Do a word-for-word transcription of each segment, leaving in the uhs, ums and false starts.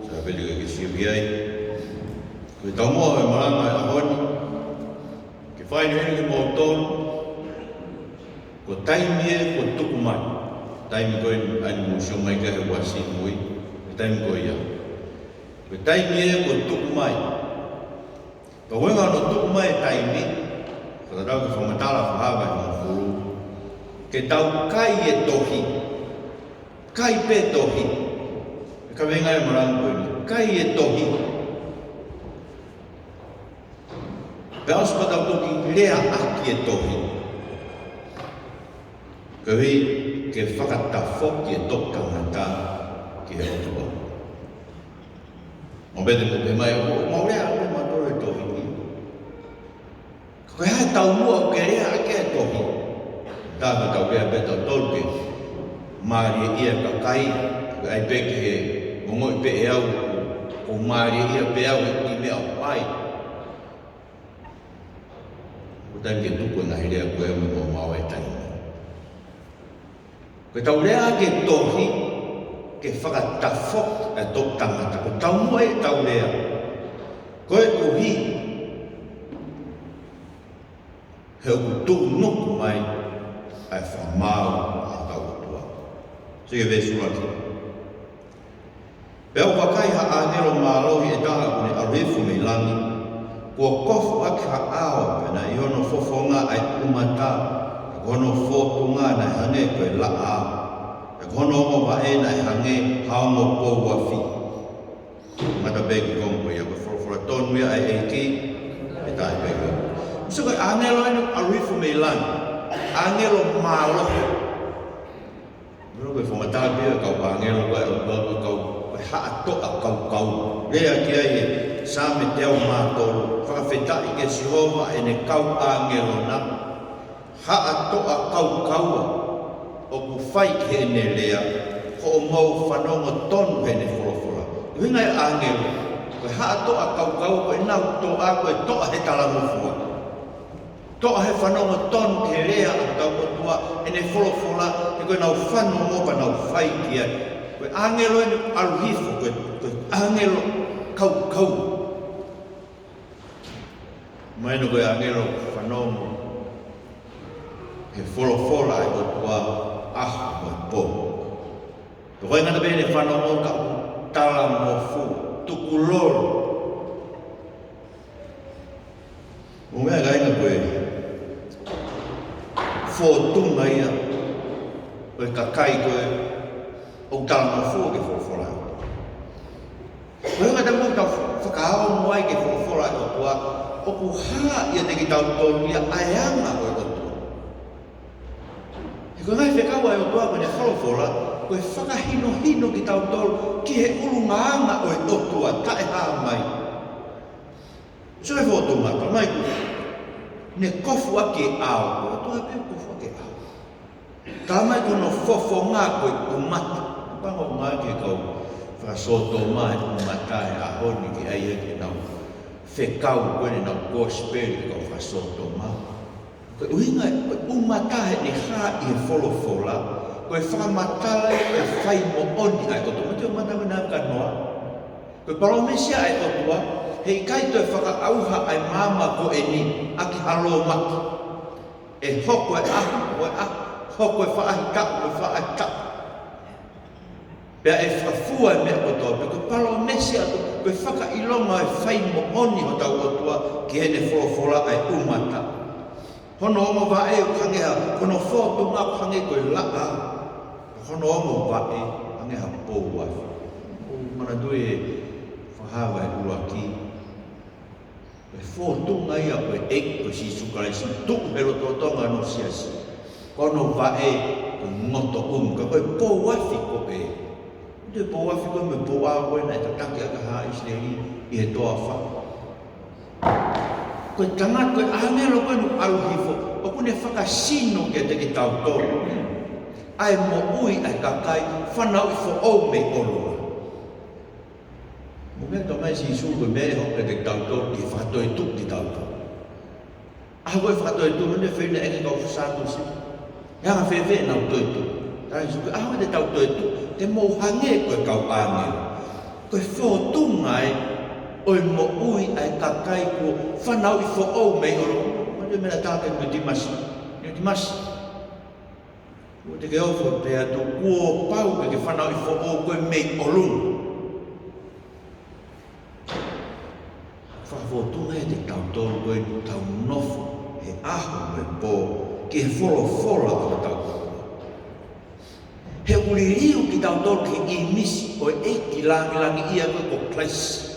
Sa pele ke ke sio ki ai. Ko e taumuʻa ʻo e malanga ʻo e ʻaho ni, ke fai ni eni ke mau tonu. Ko e taimi ē kuo tuku mai. Taimi ko ē ʻa eni mou sio mai ki ai he uasi mui. Ko e taimi ko ia. Ko e taimi ē kuo tuku mai. Ka ʻoku ʻikai ke tuku mai e taimi, ka tau ke fakamatala fakahā ʻe he hongofulu. Ke tau kai e tohi. Kai pē tohi. ʻE kaveinga e malanga ko eni. Kai e tohi. Pea ʻosi pea tau toki leaʻaki e tohi. Koeʻuhi ke fakatafoki e toʻutangata ki he ʻOtua. Mo pete mo pe mai o mau lea, ʻo mau lea ʻo mau tole tohi. Ko e hā e taumuʻa ʻoku ke leaʻaki e tohi? Tā ko e tau lea pē tau tolu ke mālieʻia e kakai, ko e ʻai pē ke ongoʻi pē ʻe au, ʻoku mālieʻia pē au he kiʻi meʻa ʻoku ʻai. Ko e taimi ke tuku e ngaahi lea ko ē mo mau e taimi. Ko e tau leaʻaki e tohi ke fakatafoki e toʻutangata. Ko e taumuʻa e tau lea. Koeʻuhi he ʻoku tuʻunuku mai ʻa e fakamaau ʻa hotau ʻOtua. Sio ki he veesi ʻuluaki. Pea u vakai ha ʻāngelo mālohi ʻe taha ʻoku ne ʻalu hifo mei langi, kuo kofu ʻaki ha ʻao, pea naʻe ʻi hono fofonga ʻa e ʻumata, pea ko hono fōtunga naʻe hangē ko e laʻā, pea ko hono ongo vaʻe naʻe hangē ha ongo pou afi. Mata pē ki he konga ko ia, ko e folofola tonu ia ʻa e ʻEiki, ʻe taʻe pē ko. Sio ko e ʻāngelo eni ʻalu hifo mei langi, ʻāngelo mālohi. Melo ko e fakamatala pē ʻa e kau ʻāngelo ko ē, ʻa e kau, ko e haʻa toʻa kaukaua. Lea ki ai e Saame teau mā tolu, fakafetaʻi kia Sihova ʻene kau ʻāngelo na. Haʻa toʻa kaukaua ʻoku fai ki heʻene lea, hoʻomou fanongo tonu heʻene folofola. ʻUhinga e ʻāngelo, ko e haʻa toʻa kaukaua, ko ʻenau toʻa, ko e toʻa he talangofua. Toʻa he fanongo tonu ki he lea ʻa hotau ʻOtua, ʻene folofola, he ko ʻenau fanongo pea nau fai ki ai. Ko e ʻāngelo eni ʻalu hifo, ko e, ko e ʻāngelo kaukaua. Mahino ko e ʻāngelo fanongo he folofola ʻa e ʻOtua ʻaho mo e pō. Pea ko e ngata pē ʻene fanongo ka ʻoku talangofua, tukulolo. Mo e meʻa kāinga ko e fōtunga ia ʻo e kakai ko ē ʻoku talangofua ki he folofola. Ko e ngata mo tau fakaongo ai ki he folofola ʻa e ʻOtua, ʻoku hā ʻiate kitautolu ia ʻa e anga ʻo e ʻOtua. He ko e ngaahi fekau ʻa e ʻOtua ko ʻene folofola, ko e fakahinohino kitautolu ki he ʻulungaanga ʻo e ʻOtua taʻehāmai. Sio ki he fōtunga, talamai ko ʻene kofu ʻaki e ʻao, ko e ʻOtua pē kofu ʻaki e ʻao. Talamai ko hono fofonga ko e ʻumata. Pango mai ki he kau fakasōtoma e ʻumata he ʻaho ni ke ʻai ʻenau fekau ko ʻenau kosipeli ki he kau fakasōtoma. Ko e ʻuhinga, ko e ʻumata heʻene hā ʻi he folofola, ko e fakamatala ʻo e fai moʻoni ʻa e ʻOtua. Ko e ʻumata ko ē naʻe ʻa Noa. Ko e palōmesi ʻa e ʻOtua, heʻikai toe fakaʻauha ʻa e maama ko eni ʻaki ha lōmaki. ʻE hoko e ʻaho ko e ʻaho, hoko e faʻahitaʻu ko e faʻahitaʻu. Pea ʻe fakafua e meʻa kotoa pē, ko e palōmesi atu, ko e fakaʻilonga e fai moʻoni hotau ʻOtua ki heʻene folofola ʻa e ʻumata. Hono ongo vaʻe ʻoku hangē ha, ko hono fōtunga ʻoku hangē ko e laʻā. Hono ongo vaʻe hangē ha pou afi. ʻOku ou manatuʻi e fakahā ʻa e ʻuluaki. Ko e fōtunga ia ʻo e ʻEiki ko Sīsū Kalaisi, tuʻu he lotolotonga hono siasi. Ko hono vaʻe ko e ngotoʻumu, ka ko e pou afi ko ē. Ko e pou afi ko ē mo e pou ʻao ko ē naʻe tataki ʻaki ʻa haʻa ʻIsileli ʻi he toafa. Ko e tangata, ko e ʻāngelo ko ē naʻe ʻalu hifo, ʻoku ne fakasino kiate kitautolu ʻa e moʻui ʻa e kakai fanauʻi foʻou mei ʻolunga. Mo e meʻa talamai ʻe Sīsū ko e meʻa ʻe hoko kiate kitautolu ʻi he fakatoetuʻu kitautolu. ʻAho ko ē fakatoetuʻu, mo e feinga ʻa e kau Sātusi. ʻE anga fēfē ʻenau toetuʻu? Talamai ʻe Sīsū, ʻaho ko ē te tau toetuʻu, te mou hangē ko e kau ʻāngelo. Ko e fōtunga ē ʻo e moʻui ʻa e kakai kuo fanauʻi foʻou mei ʻolunga. Ko e meʻa naʻe tala kia Nikotīmasi. Nikotīmasi, ʻoua te ke ofo pē atu, kuo pau ke ke fanauʻi foʻou koe mei ʻolunga. Fakafōtunga ʻiate kitautolu ko ʻetau nofo he ʻaho mo e pō ki he folofola ʻo hotau ʻOtua. He ʻoku liliu kitautolu ki he ʻīmisi ʻo e ʻEiki langilangiʻia ko, ko Kalaisi.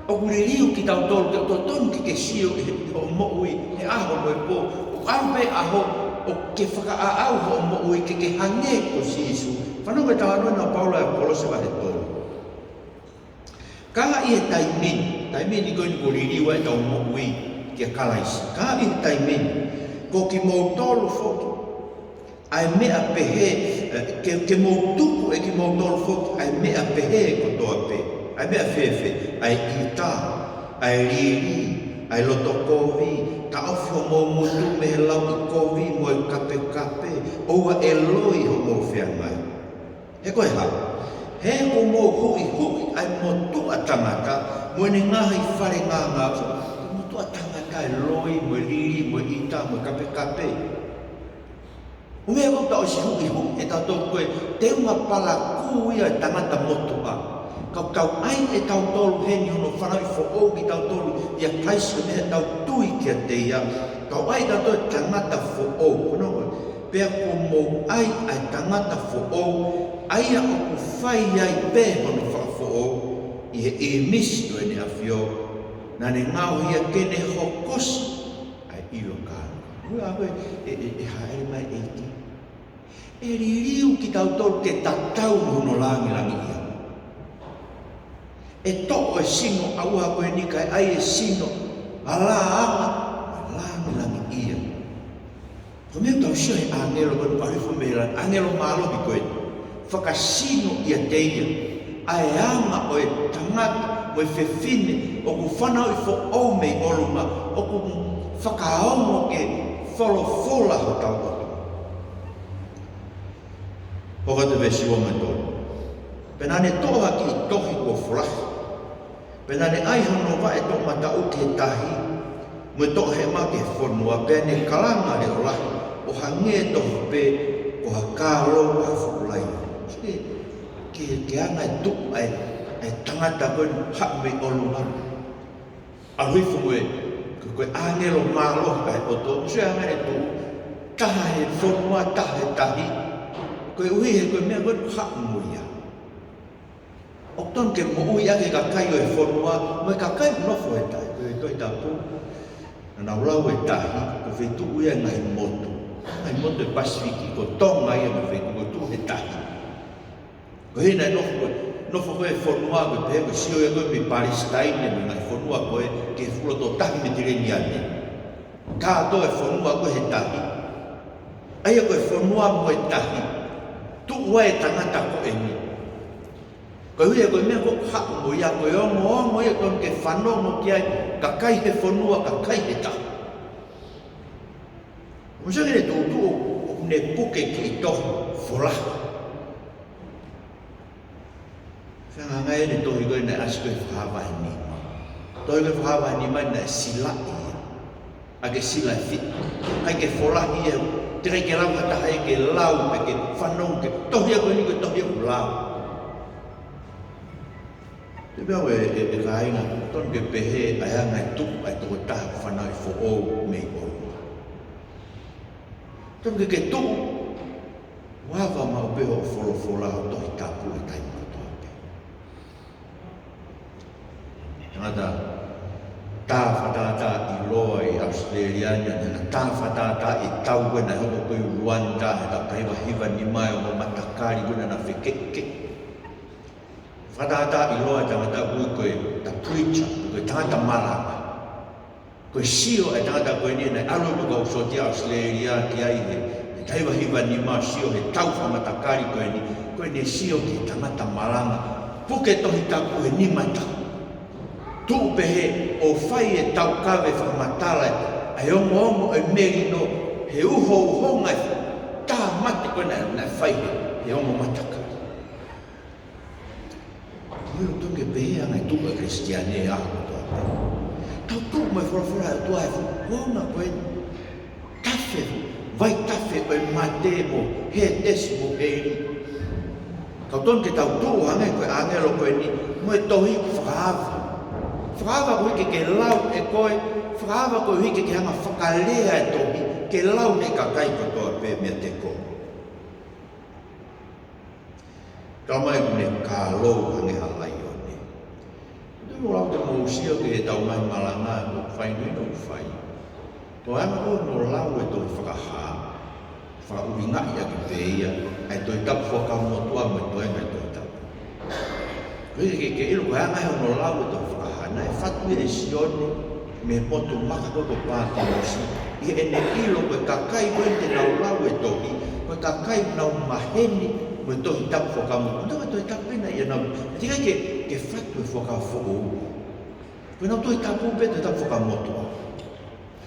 ʻOku liliu kitautolu ke totonu ke ke sio ʻi he, hoʻo moʻui he ʻaho mo e pō. ʻOku ʻalu pē ʻaho ʻo ke fakaʻaʻau hoʻo moʻui ke ke hangē ko Sīsū. Fanongo ki he talanoa ʻa Paula ʻi Kolose vahe tolu. Ka ʻi he taimi ni, taimi ni ko eni kuo liliu ai ʻetau moʻui kia Kalaisi. Ka ʻi he taimi ni, ko kimoutolu foki, ʻa e meʻa pehē, ē, ke, ke mou tuku ʻe kimoutolu foki, ʻa e meʻa pehē kotoa pē, ʻa e meʻa fēfē, ʻa e ʻita, ʻa e lili, ʻa e loto kovi, taʻofi homou ngutu mei he lauʻikovi mo e kapekape, ʻoua ʻe loi homou feangai. He ko e hā? He kuo mou huʻihuʻi ʻa e motuʻa tangata mo ʻene ngaahi fale ngāngau. Motuʻa tangata e loi, mo e lili, mo e ʻita, mo e kapekape. ʻO meʻa ko ē ʻoku tau ʻosi huʻihuʻi ʻe tautolu ko e teunga palakū ia e tangata motuʻa. Ka ʻoku tau ʻai ʻe tautolu heni hono fanauʻi foʻou kitautolu ʻia Kalaisi ʻo meʻa tau tui kiate ia. Tau ʻai tautolu e tangata foʻou. Ko hono pea kuo mou ʻai ʻa e tangata foʻou, ʻa ia ʻoku fai ai pē hono fakafoʻou ʻi he ʻīmisi ʻo ʻene ʻAfio, naʻa ne ngaohi ia ke ne hokosi ʻa e ʻilo kātoa. Ua ko e, e, e, e hāʻele mai ʻEiki. ʻE liliu kitautolu ke tatau mo hono langilangiʻia. ʻE toʻo e sino ʻauha ko eni kae ʻai e sino ʻa e lāanga, langilangiʻia. Ko e meʻa ʻoku tau sio he ʻāngelo ko eni palifo mei langi, ʻāngelo mālohi ko eni. Fakasino ʻiate ia ʻa e anga ʻo e tangata mo e fefine ʻoku fanauʻi foʻou mei ʻolunga, ʻoku fakaongo ki he folofola hotau ʻOtua. Hoko atu veesi ua mo e tolu. Pea naʻa ne toʻo ha kiʻi tohi kuo folahi. Pea naʻa ne ʻai hono vaʻe toʻomataʻu ki he tahi, mo e toʻohema ki he fonua, pea ne kalanga leʻo lahi, ʻo hangē tofu pē ko ha kālou ʻa ha fuʻu laione. Ke, ke, ke anga e tuʻu ʻa e, ʻa e tangata ko eni haʻu mei ʻolunga. ʻAlu hifo mo e, ko, ko e ʻāngelo mālohi ʻa e ʻOtua, ʻoku sio ange ʻene tuʻu, taha he fonua, taha he tahi. Koeʻuhi he ko e meʻa ko ē ʻoku haʻu mo ia. ʻOku totonu ke moʻui ʻaki e kakai ʻo e fonua, mo e kakai ʻoku nofo he tahi, ko e Tohi Tapu. Naʻa nau lau e tahi, ko e feituʻu ia e ngaahi motu. Ngaahi motu e Pasifiki, ko Tonga ia mo e feituʻu ko e tuʻu he tahi. Ko e hā naʻe nofo ko ē, nofo ko ē e fonua ko ē, pehē ko e sio ia ko ē mei Palesitaine mo e ngaahi fonua ko ē, ki he fuʻu loto tahi Meditereniane. Kātoa e fonua ko ē he tahi. ʻA ia ko e fonua mo e tahi. Tuʻu ai e tangata ko eni. Koeʻuhi he ko e meʻa ko ē ʻoku haʻu mo ia, ko e ongoongo ia ʻoku totonu ke fanongo ki ai, kakai he fonua, kakai he tahi. Mou sio ki he tuʻutuʻu ʻoku ne puke kiʻi tohi folahi. Fehangahangai ʻene tohi ko ē naʻe ʻasi ko ē he Fakahā vahe nima. Tohi ko ē Fakahā vahe nima naʻe silaʻi ia. ʻA ke sila e fiʻi. ʻIkai ke folahi ia. Teʻeki ai ke lau ha taha ia ke lau pe ke fanongo ki he tohi ko eni ko e tohi ʻoku lau. Te pea ue e, e kāinga, totonu ke pehē ʻa e anga e tuʻu ʻa e tokotaha fanauʻi foʻou mei ʻolunga. Totonu ke ke tuʻu, ʻo ava maʻu pē hoʻo folofola ʻo e Tohi Tapu he taimi kotoa pē. Tangata tā fakatātā ʻiloa ʻi ʻAositelēlia ni, naʻa na tā fakatātā e tau ko ē naʻe hoko ko ē ʻi Luanda, he taʻu taha hiva hiva nima ʻi he ongo matakali ko ē naʻa na fekeʻikeʻi. Fakatātā ʻiloa e tangata ʻoku ui ko e the preacher, ko e tangata malanga. Ko e sio e tangata ko eni naʻe ʻalu mo e kau sōtia ʻAositelēlia ki ai he, he taha hiva hiva nima, sio he tau fakamatakali ko eni, ko ʻene sio ki he tangata malanga. Puke Tohi Tapu he nima taha. Tuʻu pehē ʻo fai e taukave fakamatala ʻa e ongoongo ʻo e melino he uhouhonga e tāmate ko ē naʻe, naʻe fai he, he ongo matakali. Tonu ke pehē ʻa e ngaahi tuʻu ʻa e Kalisitiane ʻi he ʻaho kotoa pē. Tau tuʻu mo e folofola ʻa e ʻOtua he fuʻu kuonga ko eni. Tafe, vaitafe ʻo e mate mo Hētesi mo heli. Tau tonu ke tau tuʻu hangē ko e ʻāngelo ko eni, mo e tohi ʻoku fakaava. Fakaava koeʻuhi ke ke lau ʻe koe, fakaava koeʻuhi ke ke hanga ʻo fakalea e tohi, ke lau ʻe he kakai kotoa pē meiate koe. Talamai ʻoku ne kālou hangē ha laione. Te u lau atu ke mou sio ki heʻetau ngaahi malanga ʻoku fai, ʻoku fai. Ko e anga ʻo hono lau e tohi Fakahā, fakaʻuhingaʻi ʻaki pē ia ʻa e Tohi Tapu Fuakava Motuʻa mo e toenga ʻo e Tohi Tapu. Koeʻuhi ke, ke ʻilo ko e anga hono lau e tohi Fakahā, naʻe fatu ia ʻe Sione mei he motu maka ko ē ko Pātimosi, ʻi heʻene ʻilo ko e kakai ko ē te nau lau e tohi, ko e kakai ʻoku nau maheni mo e Tohi Tapu Fuakava Motuʻa. Ko e Tohi Tapu pē ia ʻoku nau, ʻe ʻikai ke, ke fatu e Fuakava Foʻou. Ko ʻenau Tohi Tapu pē Tohi Tapu Fuakava Motuʻa.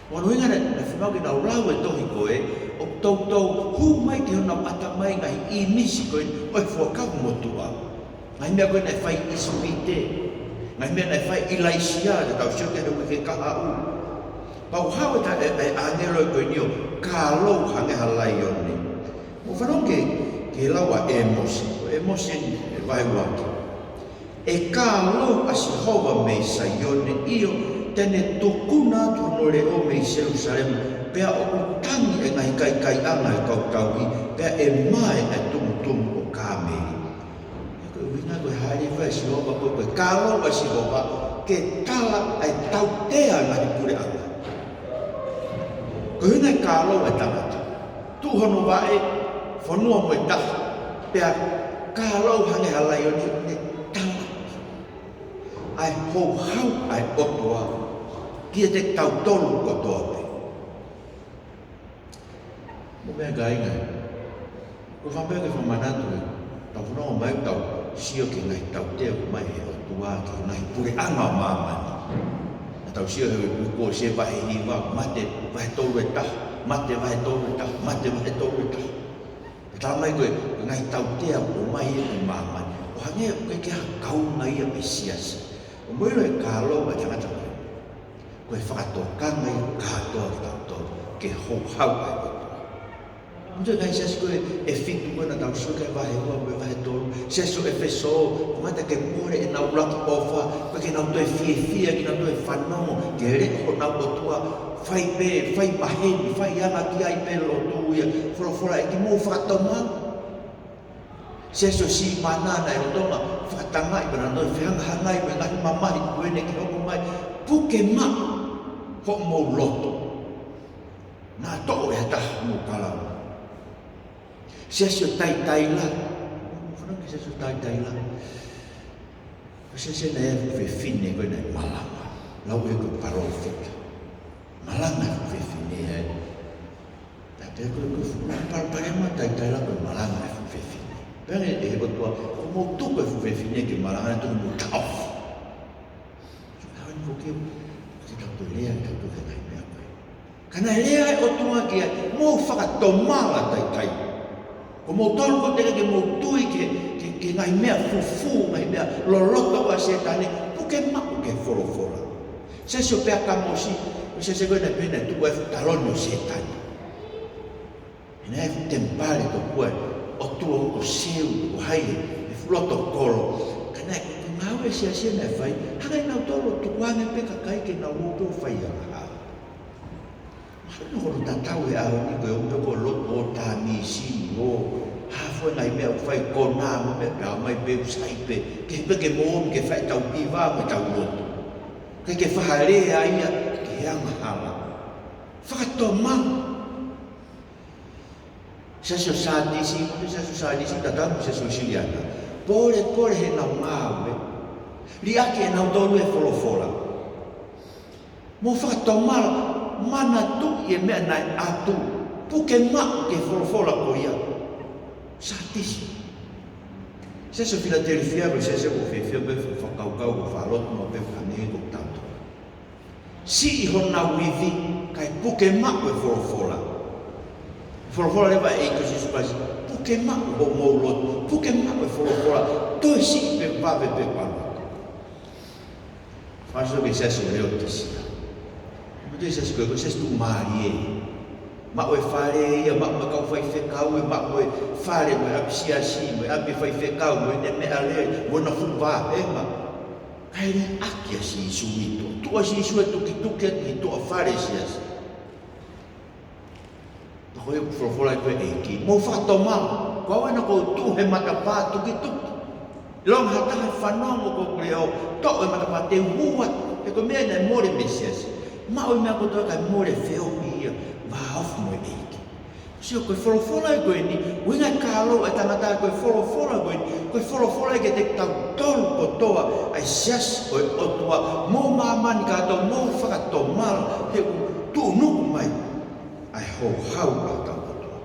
Ko hono ʻuhinga naʻe, naʻe fiemaʻu ke nau lau e tohi ko ē, ʻo toutou hū mai ki honau ʻatamai e ngaahi ʻīmisi ko ē ʻo e Fuakava Motuʻa. Ngaahi meʻa ko ē naʻe fai ʻi ʻIsipite, ngaahi meʻa naʻe fai ʻe ʻIlaisiā, te tau sio ki ai he uike kahaʻu. Pea u hao ʻe ta-, ʻe, ʻe ʻāngelo ko eni ʻo kālou hangē ha laione. Mou fanongo ki he, ki he lau ʻa ʻĒmosi, ko ʻĒmosi eni, ʻi he vahe ua ki. ʻE kālou ʻa Sihova mei Saione, ʻio, te ne tukuna atu hono leʻo mei Selūsalema, pea ʻoku tangi ʻa e ngaahi kaikaiʻanga ʻo e kau tauhi, pea ʻe mae ʻa e tumutumu ʻo Kāmeli. Ko e ʻuhinga ko e hā leva ʻa Sihova ko ē, ko e kālou ʻa Sihova ke tala ʻa e tautea ʻa e ngaahi puleʻanga. Ko e ʻuhinga e kālou ʻa e tangata. Tuʻu hono vaʻe, fonua mo e tahi, pea kālou hangē ha laione, ne tala ʻa e houhau ʻa e ʻOtua kiate kitautolu kotoa pē. Mou meʻa kāinga. ʻOku ou fakaʻamu ke fakamanatu ē, tau fanongo mai tau sio ki he ngaahi tautea ʻoku ʻomai ʻe he ʻOtua ki he ngaahi puleʻanga ʻo māmani. Naʻa tau sio he uike kuo ʻosi vahe hiva, mate vahe tolu ʻe taha, mate vahe tolu ʻe taha, mate vahe tolu ʻe taha. Pea talamai ko e, ko e ngaahi tautea ʻoku ʻomai ʻe he māmani. ʻO hangē ʻoku ʻikai ke ʻi ai ha kaunga ia mei he siasi. ʻOku mou ʻilo e kālou ʻa e tangata ko ē, ko e fakatokanga ia kātoa kitautolu ki he houhau ʻa e ʻOtua. Mou sio ki he siasi ko ē ʻe fitu ko ē naʻa tau sio ki ai he vahe ua mo e vahe tolu. Siasi ʻo ʻEfesō, kamata ke mole ʻenau ʻuluaki ʻofa, pea ke nau toe fiefia, ke nau toe fanongo ki he leʻo ʻo honau ʻOtua, fai pē, fai maheni, fai anga ki ai pē lotu ia, folofola ʻEiki, mou fakatomala. Siasi ʻo Simana naʻe lolotonga fakatangaʻi pea naʻa nau fehangahangai mo e ngaahi mamahi ʻoku ne hoko mai, puke maʻu hoʻomou loto. Naʻa toʻo ʻe ha taha hoʻomou kalauni. Siasi ʻo Taiataila. Fanongo ki he siasi ʻo Taiataila. Ko e siasi naʻe ʻi ai e fuʻu fefine ko ē naʻe malanga. Lau ʻe he ko e palōfita. Malanga e fuʻu fefine ai. Pea pehē ko e, ko e fuʻu palopalema ʻa Taiataila ko e malanga e fuʻu fefine. Pehē ʻe he ʻOtua, ʻoku mou tuku e fuʻu fefine ke malanga, naʻa tuku mou taʻofi. Sio, ʻaho ni ko ē, ʻoku tau toe lea, tau toe lea ki he ngaahi meʻa ko ē. Ka naʻe lea e ʻOtua ki ai, mou fakatomala Taiataila. Ko moutolu ʻoku teʻeki ke mou tui ki he, ki he, ki he ngaahi meʻa fufū, ngaahi meʻa loloto ʻa Sētane, puke maʻu ki he folofola. Siasi ʻo Peakamosi, ko e siasi ko ē naʻe pehē naʻe tuʻu ai e fuʻu taloni ʻo Sētane. Naʻe ʻi ai e temipale tokua ʻo e ʻotua ʻoku seu, ʻoku hai e fuʻu loto kolo. Ka naʻe ko e ngāue ʻa e siasi naʻe fai, hanga ʻe nautolu ʻo tukuange pē kakai ke nau ō pē ʻo fai angahala. Mahalo ko hono tatau he ʻaho ni ko e ō pē ko e lotu ʻo tāmisi, ʻo hā fua e ngaahi meʻa ʻoku fai, konā mo e meʻa, pea mai pē ʻoku sai pē, ke pē ke mou ō ke fai ʻetau hiva mo ʻetau lotu. ʻIkai ke faʻa lea ia ki he angahala. Fakatomala. Siasi ʻo Sādisi, ko e siasi ʻo Sādisi, tatau mo e siasi ʻo Siliana. Polepole heʻenau ngāue. Liʻaki ʻe nautolu e folofola. Mou fakatomala, manatuʻi e meʻa naʻe ʻatu. Puke maʻu ki he folofola ko ia. Sādisi. Siasi ʻo Filatelifia, ko e siasi ʻoku ou fiefia pē he fakakaukau ʻoku fakalotu maʻu pē ʻa e meʻa ko ē ʻoku tau. Siʻi honau ivi, kae puke maʻu e folofola. Folofola leva ʻa e ʻEiki ko Sīsū Kalaisi, puke maʻu hoʻomou loto, puke maʻu e folofola, toe siʻi pē Vave pē ʻoku ʻalu. Fakaʻosi ki he siasi ʻo Leotisia. Mo e siasi ko ē, ko e siasi tuʻumālie. Maʻu e fale ia, maʻu e kau faifekau, maʻu e fale mo e ʻapi siasi, mo e ʻapi faifekau, mo ʻene meʻalele, mo ʻena fuʻu vāhenga. Kae liʻaki ʻa Sīsū ʻi tuʻa. Tuʻu ʻa Sīsū ʻo tukituki ʻi tuʻa fale siasi. Ka ko e folofola ia ko ē ʻa e ʻEiki, mou fakatomala. Ko au ena ʻoku ou tuʻu he matapā tukituki. ʻIlonga ha taha ʻe fanongo ki hoku leʻo, toʻo e matapā, te u hū atu. He ko e meʻa ia naʻe mole mei he siasi. Maʻu e meʻa kotoa kae mole, feohi ia, vāofi mo e ʻEiki. Sio, ko e folofola ia ko eni, ʻuhinga e kālou ʻa e tangata, ko e folofola ko eni, ko e folofola ia kiate kitautolu kotoa ʻa e siasi ʻo e ʻOtua, mo māmani kātoa, mou fakatomala, he ʻoku tuʻunuku mai ʻa e houhau ʻa hotau ʻOtua.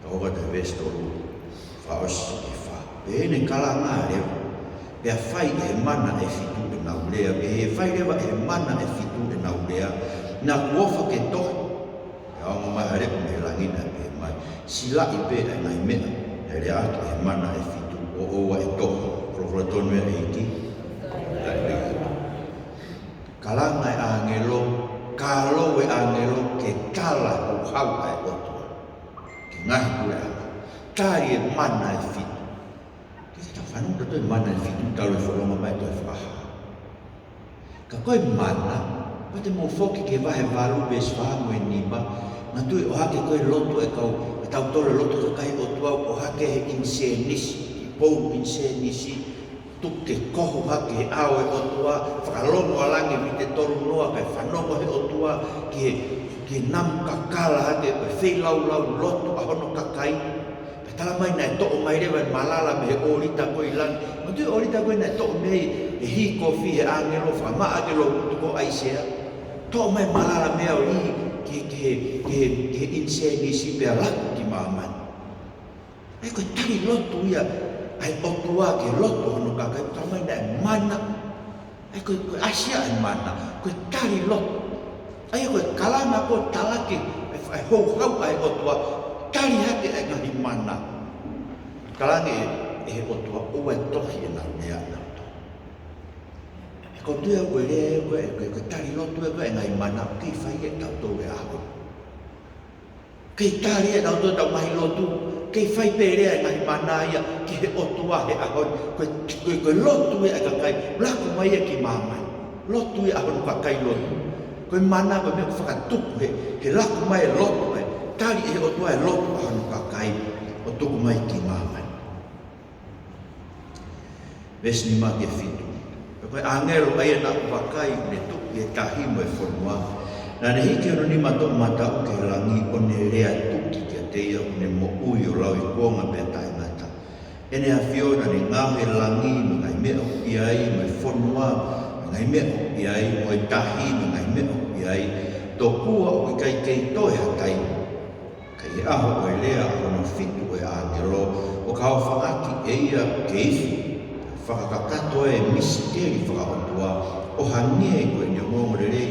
Ka ʻoka te veesi tolu, fakaʻosi ki he fā. Pea ʻi heʻene kalanga leva, pea fai ʻe he mana ʻe fitu ʻenau lea, pea ʻi he fai leva ʻe he mana ʻe fitu ʻenau lea, naʻa ku ʻofa ke tohi. Pea ongo mai ha leʻo mei he langi naʻe pehē mai, silaʻi pē ʻa e ngaahi meʻa naʻe leaʻaki ʻe he mana ʻe fitu, ʻo ʻoua ʻe tohi. Folofola tonu ia ʻa e ʻEiki. Kalanga e ʻāngelo, kālou e ʻāngelo ke tala e houhau ʻa e ʻOtua ki he ngaahi puleʻanga. Tali e mana ʻe fitu. Ke tau fanongo ki he mana ʻe fitu, talu e fononga mai ʻa e tohi Fakahā. Ka ko e mana, kapau te mou foki ki he vahe valu veesi fā mo e nima, manatuʻi ʻohake ko e lotu ʻa e kau, ʻa tautolu e lotu ʻa e kakai ʻOtua, ʻohake he ʻinisēnisi, pou ʻinisēnisi, tuku ke kohu hake he ʻao ʻo e ʻOtua, fakalongoalangi e vite tolu noa, kae fanongo he ʻOtua ki he, ki he namu kakala hake, ko e feilaulau lotu ʻa hono kakai. Pea tala mai naʻe toʻo mai leva e malala mei he ʻōlita ko ē ʻi langi. Manatuʻi e ʻōlita ko ē naʻe toʻo mei ai e hī kofi ʻa e ʻāngelo, fakamaʻa ki he lotu ko ʻAisea. Toʻo mai e malala mei ai ʻo lī ki, ki he, ki he, ki he ʻinisēnisi pea laku ki māmani. ʻA ia ko e tali lotu ia ʻa e ʻOtua ki he lotu ʻa hono kakai, tala mai naʻe mana. ʻA ia ko e, ko e ʻasi ia ʻa e mana, ko e tali lotu. ʻA ia ko e kalanga ko ē talaki e, e houhau ʻa e ʻOtua, tali hake e ngaahi mana. Kalanga ʻe, ʻe he ʻOtua, ʻoua ʻe tohi ʻenau lea ʻanautolu. He ko e tuʻu ia ko e lea ia ko e, ko e, ko e tali lotu ia ko e ngaahi mana, ʻoku kei fai ia ʻe tautolu he ʻaho ni. Kei tali ʻe tautolu ʻetau ngaahi lotu, kei fai pē lea e ngaahi mana ia ki he ʻOtua he ʻaho ni. Ko e, ko e, ko e lotu ia ʻa e kakai, laku mai ia ki māmani. Lotu ia ʻa hono kakai lotu. Ko e mana ko e meʻa ʻoku fakatupu he, he laku mai e lotu mai. Tali ʻe he ʻOtua e lotu ʻa hono kakai, ʻo tuku mai ki māmani. Veesi nima ki he fitu. Pea ko e ʻāngelo ʻa ia naʻa ku vakai ʻoku ne tuʻu ʻi he tahi mo e fonua, naʻa ne hiki hono nima toʻomataʻu ki he langi, ʻo ne lea tuki kiate ia ʻoku ne moʻui ʻo lauikuonga pea taʻengata. ʻEne ʻAfio naʻa ne ngaohi e langi mo e ngaahi meʻa ʻoku ʻi ai, mo e fonua mo e ngaahi meʻa ʻoku ʻi ai, mo e tahi mo e ngaahi meʻa ʻoku ʻi ai, tokua ʻoku ʻikai kei toe ha taimi. Ka ʻi he ʻaho ʻo e lea hono fitu ʻo e ʻāngelo, ʻo ka hōfangaki ʻe ia ke ifi, fakakakato e misiteli fakaʻotua, ʻo hangē ko ʻene ongoongolelei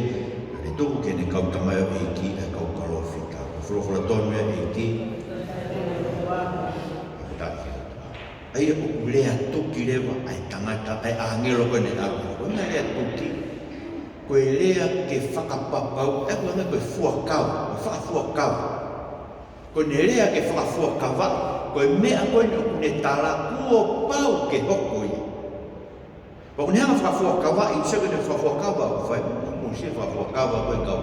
naʻa ne tuku ki heʻene kau tamaioʻeiki ʻa e kau palōfita. Ko e folofola tonu ia ʻa e ʻEiki. ʻA ia ʻoku lea tuki leva ʻa e tangata, ʻa e ʻāngelo ko eni ʻa ko ena lea tuki. Ko e lea ke fakapapau, ʻa ia ko ena ko e fuakava, ko e fakafuakava. Ko ʻene lea ke fakafuakava, ko e meʻa ko eni ʻoku ne tala kuo pau ke hoko ia. Pea ʻoku ne hanga fakafuakavaʻi, ʻoku sio ki heʻene fakafuakava ʻoku fai, mou sio fakafuakava ko e kau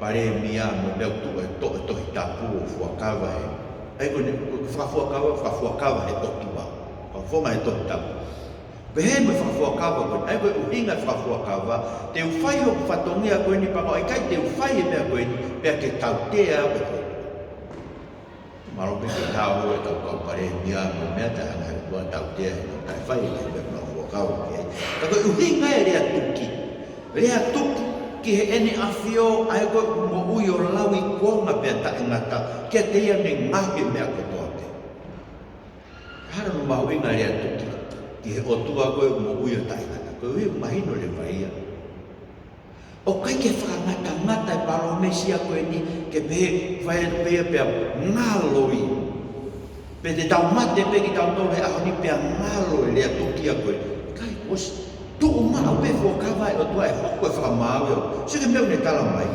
palēmia mo e meʻa ʻoku tuʻu ʻa e to-, Tohi Tapu ʻo fuakava he. ʻA ia ko ʻene fakafuakava, fakafuakava he ʻOtua. Fakafofonga he Tohi Tapu. Pehē mo e fakafuakava ko eni, ʻa ia ko e ʻuhinga e fakafuakava, te u fai hoku fatongia ko eni pea ʻoku ʻikai te u fai e meʻa ko eni, pea ke tautea au ʻe he ʻOtua. Mālō pē ke hao e kau kau palēmia mo e meʻa, taʻe hanga ʻe he ʻOtua ʻo tautea ʻi heʻenau taʻe fai e meʻa naʻa nau fuakava ki ai. Ka ko e ʻuhinga e lea tuki. Lea tuki ki heʻene ʻAfio ʻa ia ko ē ʻoku moʻui ʻo lauikuonga pea taʻengata, kiate ia naʻa ne ngaohi e meʻa kotoa pē. Hā hono mahuʻinga e lea tuki ki he ʻOtua ko ē ʻoku moʻui ʻo taʻengata? Ko e ʻuhi ʻoku mahino leva ia. ʻOku ʻikai ke fakangatangata e palōmesi ia ko eni ke pehē, fai atu pē ia pea ngalo ia. Pe te tau mate pē kitautolu he ʻaho ni pea ngalo e lea tuki ia ko ē. ʻIkai, ʻosi tuʻu maʻu pē fuakava ʻa e ʻOtua ʻe hoko e fakamaau ia. Sio ki he meʻa ʻoku ne tala mai.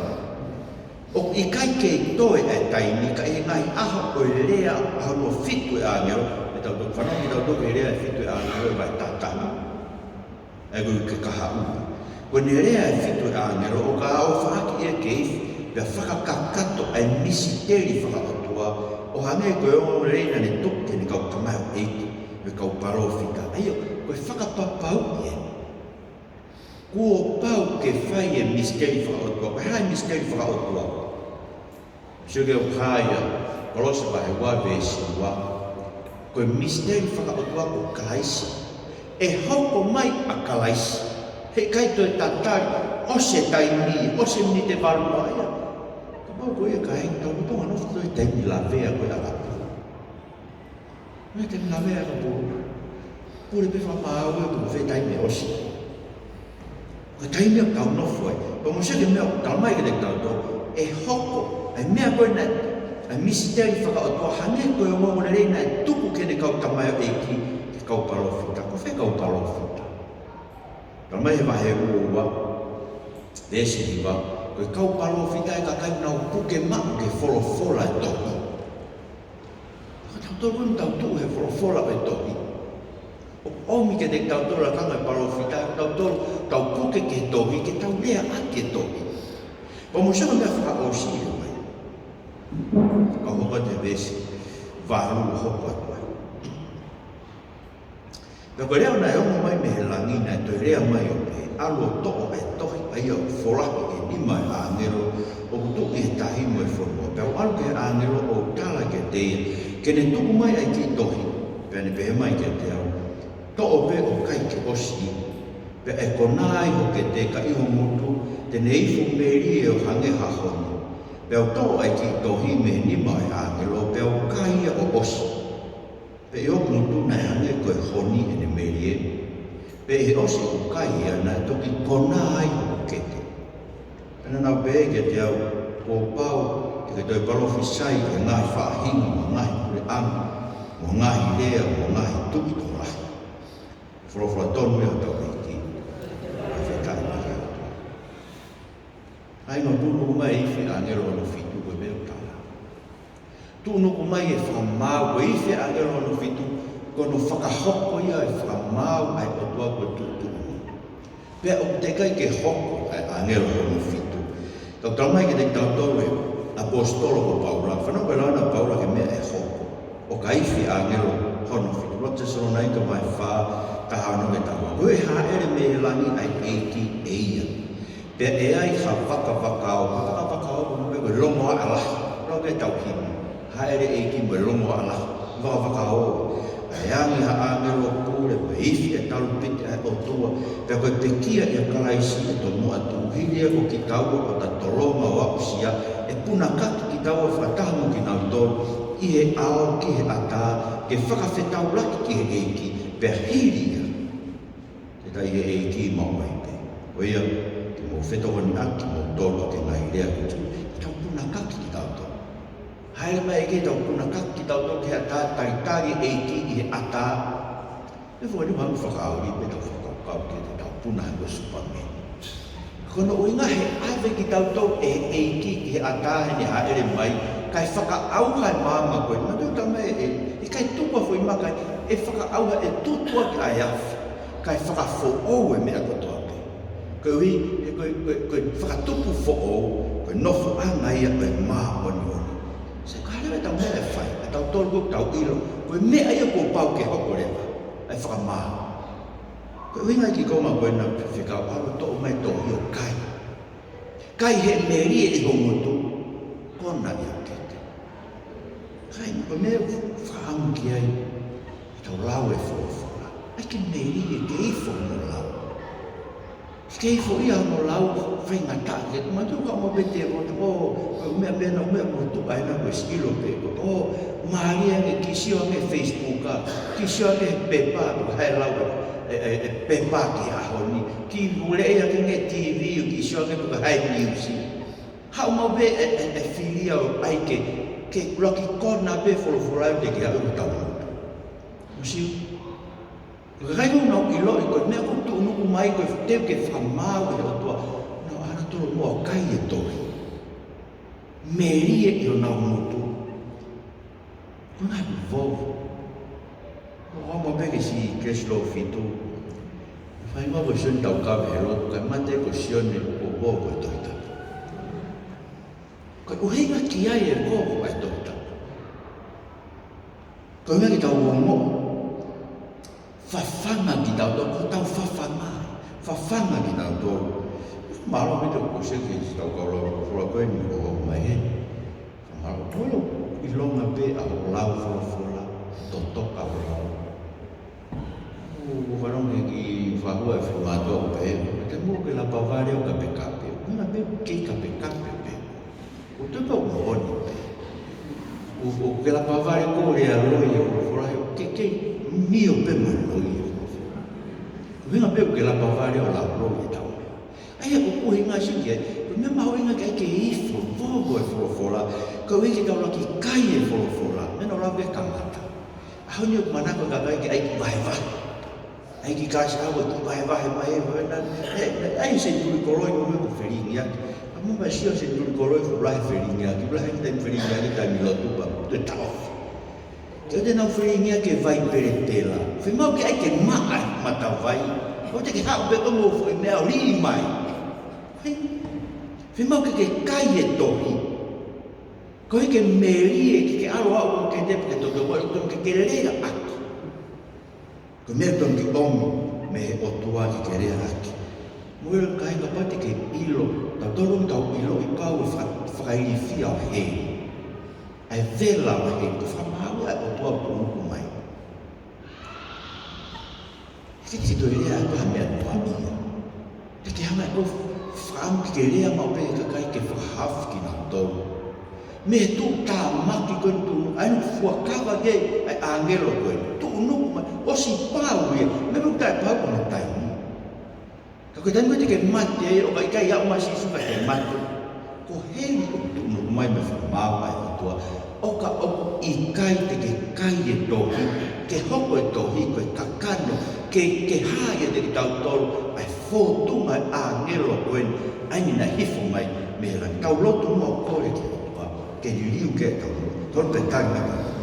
ʻOku ʻikai ke toe ʻa e taimi, ka ʻi he ngaahi ʻaho ʻo e lea ʻa hono fitu e ʻāngelo, ʻe tau toki fanongo kitautolu ki he lea ʻa e fitu e ʻāngelo ʻi he vahe taha taha. ʻA ia ko e kahaʻu. Ko ʻene lea e fitu e ʻāngelo, ʻo ka ʻofaʻaki ia ki he ifi, pea fakakakato ʻa e misiteli fakaʻotua, ʻo hangē ko e ongoongolelei naʻa ne tuku ki heʻene kau tamaioʻeiki, mo e kau palōfita. ʻA ia, ko e fakapapauʻi ē. Kuo pau ke fai e misiteli fakaʻotua. Ko e hā e misiteli fakaʻotua? Sio ki he ʻoku hā ia, Kolose vahe ua veesi ua. Ko e misiteli fakaʻotua ko Kalaisi. ʻE hoko mai ʻa Kalaisi. Heʻikai toe tatali, ʻosi e taimi, ʻosi e miniti ʻe valu noa ia. Kapau ko ia ka e tau tonga nofo ko e taimi lavea ko e ʻakapulu. Ko e taimi lavea ʻakapulu. Pule pē fakamaau ē, pule pē taimi ʻosi. Ko e taimi ʻoku tau nofo ai. Pea mou sio ki he meʻa ʻoku tala mai kiate kitautolu. ʻE hoko, ʻa e meʻa ko ē naʻe, ʻa e misiteli fakaʻotua hangē ko e ongoongolelei naʻe tuku ki heʻene kau tamaioʻeiki, ki he kau palōfita. Ko fē kau palōfita? Tala mai he vahe ua ua, veesi hiva, ko e kau palōfita ʻa e kakai naʻa nau puke maʻu ki he folofola ʻo e tohi. Ka tautolu ko eni tau tuʻu he folofola ʻo e tohi. ʻOku ʻomi kiate kitautolu e lakanga ʻo e palōfita, tautolu tau puke ki he tohi, ke tau lea ʻaki e tohi. Pea mou sio ki he meʻa fakaʻosi ʻi he mai. Ka hoko atu he veesi valu ʻo hoko atu ai. Pea ko e leʻo naʻe ongo mai mei he langi naʻe toe lea mai ʻo pehē, ʻAlu ʻo toʻo ʻa e tohi ʻa ia ʻoku folahi ʻi he nima ʻo e ʻāngelo ʻoku tuʻu ʻi he tahi mo e fonua. Pea u ʻalu ki he ʻāngelo ʻo u tala kiate ia ke ne tuku mai ʻa e kiʻi tohi. Pea ne pehē mai kiate au, Toʻo pē ʻo kai ke ʻosi. Pea ʻe kona ai ho kete, ka ʻi ho ngutu te ne ifo melie ʻo hangē ha honi. Pea u toʻo ʻa e kiʻi tohi mei he nima ʻo e ʻāngelo, pea u kai ia ʻo ʻosi. Pea ʻi hoku ngutu naʻe hangē ko e honi ʻene melie. Pea ʻi he ʻosi ʻeku kai ia naʻe toki kona ai hoku kete. Pea naʻa nau pehē kiate au, Kuo pau ke ke toe palōfisai ki he ngaahi faʻahinga, mo e ngaahi puleʻanga, mo e ngaahi lea, mo e ngaahi tuʻi tokolahi. Folofola tonu ia ʻa hotau ʻEiki. Fakafetaʻi ki he ʻOtua. ʻA ia ʻoku tuʻunuku mai e ifi ʻo e ʻāngelo hono fitu ko e meʻa ʻoku tala. Tuʻunuku mai e fakamaau, ko e ifi ʻo e ʻāngelo hono fitu, ko hono fakahoko ia e fakamaau ʻa e ʻOtua kuo tuʻutuʻuni. Pea ʻoku teʻeki ai ke hoko ʻa e ʻāngelo hono fitu. Ka ʻoku tala mai kiate kitautolu ʻe he ʻaposetolo ko Paula, fanongo ki he lau ʻa Paula ki he meʻa ʻe hoko ʻo ka ifi e ʻāngelo hono fitu. Ua Tesalonaika vahe fā, taha ono ki he taha ua. Koeʻuhi ʻe hāʻele mei he langi ʻa e ʻEiki ʻe ia. Pea ʻe ai ha vakavakaō, ha vakavakaō ko e meʻa ko e longoaʻa lahi, lau ke tau himi. Hāʻele e ʻEiki mo e longoaʻa lahi, vakavakaō. ʻA e angi ha ʻāngelo pule, mo e ifi e talupite ʻa e ʻOtua, pea ko e pekia ʻia Kalaisi ʻe tomuʻa tuʻu. Hili ia ko kitaua ʻo ta tolonga ʻo aʻusia, ʻe punakaki kitaua fakataha mo kinautolu ʻi he ʻao ki he ʻatā, ke fakafetaulaki ki he ʻEiki, pea hili ia te ta ʻi he ʻEiki maʻu ai pē. Ko ia, ke mou fetokoniʻaki kimoutolu ʻaki e ngaahi lea ko eni. Ke tau punakaki kitautolu. Hāʻele mai e ʻEiki, tau punakaki kitautolu ki he ʻatā, talitali e ʻEiki ʻi he ʻatā. ʻE fua ni maʻu fakaoli pē tau fakakaukau ke te tau puna he ko e Superman. Ko hono ʻuhinga he ʻave kitautolu ʻe he ʻEiki ki he ʻatā heʻene hāʻele mai, kae fakaʻauha e maama ko ē. Manatuʻi tau mai ē, ʻikai tuku ha foʻi maka, ʻe fakaʻauha, ʻe tutuaki ʻa e afi, kae fakafoʻou e meʻa kotoa pē. Koeʻuhi, he ko e, ko e, ko e fakatupu foʻou, ko e nofoʻanga ia ʻo e māʻoniʻoni. Sai, ka leva ʻetau meʻa ʻe fai, ʻa tautolu ʻoku tau ʻilo, ko e meʻa ia kuo pau ke hoko leva, ʻa e fakamaau. Ko e ʻuhinga ia ki he konga ko ena, fekau ʻalu ʻo toʻo mai e tohi ʻo kai. Kai he melie ʻi ho ngutu, kona ʻi ho kete. Sai, ko e meʻa ʻoku ou fakaʻamu ki ai, ke tau lau e folofola. ʻAi ke melie, ke ifo hono lau. Ke ifo ia hono lau, faingataʻa ke, manatuʻi ka mo pete o te, ʻo, ko e meʻa pē ena, meʻa mo tuʻa ena ko e sio pē ko, ʻo, mālie ange ke sio ange he Facebook ʻa, ke sio ange he pepa ʻa, ko hai lau ʻa. ʻe, ʻe, ʻe pepa ki he ʻaho ni. Kiʻi uleʻi ʻaki e TV ʻo kiʻi sio ʻaki pe ko e hā e niusi. Haʻu maʻu pē e, e, e fili ʻo ʻai ke, ke ʻuluaki kona pē folofola ʻo te ke haʻu ʻo tau. Mou sio. Ko e kakai ʻoku nau ʻiloʻi ko e meʻa ʻoku tuʻunuku mai ko e teu ke fakamaau ʻe he ʻOtua. Nau ʻalu ʻo tolo mo kai e tohi. Melie ʻi honau ngutu. Ko e ngaahi vovo. ʻOku ʻomai pē ke siʻi Kelesi Lou Fitu. Fai mai ko Sione Taukaveʻi he lotu, kae mate ko Sione, ko e vovo e Tohi Tapu. Ko e ʻuhinga ki ai e vovo e Tohi Tapu. Ko e ʻuhinga ke tau ongo. Fafanga kitautolu, ko ʻetau fafanga. Fafanga kitautolu. Mālō ʻaupito ko e seke si tau kau lau folofola ko eni ʻoku ʻomai he. Mālō ʻaupito ʻilonga pē ʻa hoʻo lau folofola, totoka hoʻo lau. ʻOku ou fanongo ki he faʻu ʻa e folofola ʻoku pehē, te mou ke lapa vale ʻo kapekape. Ko e ʻuhinga pē ke kapekape pē. ʻOku tau moʻoni pē. ʻO, ʻo ke lapa vale ko e lea loi e folofola, ke, ke mio pē mo e loi e folofola. Ko e ʻuhinga pē ʻoku ke lapa vale ʻo lau loi e tau. ʻA ia ko e ʻuhinga siʻi ke, ko e meʻa mahuʻinga ke ʻai ke ifo, vovo e folofola, ko e ʻuhi ke tau ʻuluaki kai e folofola, meʻa naʻa ku lave ki ai kamata. ʻAho ni ʻoku manako e kakai ke ʻai ke vahevahe. ʻAi ke kalasi ʻaho ʻo vahevahe mai, vahevahe na, ʻe, ʻe, ʻai senituli koloi mo e meʻa ko e felingiʻaki. ʻA mo mai sio senituli koloi ko e lahi felingiʻaki, lahi taimi felingiʻaki taimi lotu pea toe taʻofi. Ke ʻoua te nau felingiʻaki e vai pelepela. Fiemaʻu ke ʻai ke maʻa e matavai. ʻOua te ke haʻu pē ʻo mo foʻi meʻa ʻo liʻi mai. Fiemaʻu ke ke kai e tohi. Ko e ke melie ke ke ʻalu ʻo aʻu ki he tepu ke toto ko e tonu ke ke lea ʻaki. Ko e meʻa tonu ke ʻomi mei he ʻOtua ke ke lea ʻaki. Mo e kakai kapau te ke ʻilo, tautolu ʻoku tau ʻiloʻi pau e fa-, fakailifia ʻo heli. ʻA e vela ʻo heli ko e fakamaau ʻa e ʻOtua ʻoku tuʻunuku mai. Ke te toe lea ʻaki ha meʻa noa ia. Te ke hanga ʻo fakaʻamu ke ke lea maʻu pē he kakai ke fakahaofi kinautolu. Mei he tuʻutāmaki ko eni tuʻunuku, ʻa eni fuakava ke, ʻa e ʻāngelo ko eni, tuʻunuku mai, ʻosi pau ia, meʻa ʻoku taʻepau ko e taimi. Ka ko e taimi ko ē te ke mate ai, ʻo ka ʻikai aʻu mai ʻa Sīsū ka ke mate. Ko heli ʻoku tuʻunuku mai mei he fakamaau ʻa e ʻOtua. ʻO ka ʻoku ʻikai te ke kai e tohi, ke hoko e tohi ko e kakano, ke, ke hā ia kiate kitautolu, ʻa e fōtunga ʻa e ʻāngelo ko eni, ʻa eni naʻe hifo mai mei he langi. Tau lotu muʻa ʻo kole ki he ʻOtua, ke liliu ke tau lotu. Tolu pē tali mai.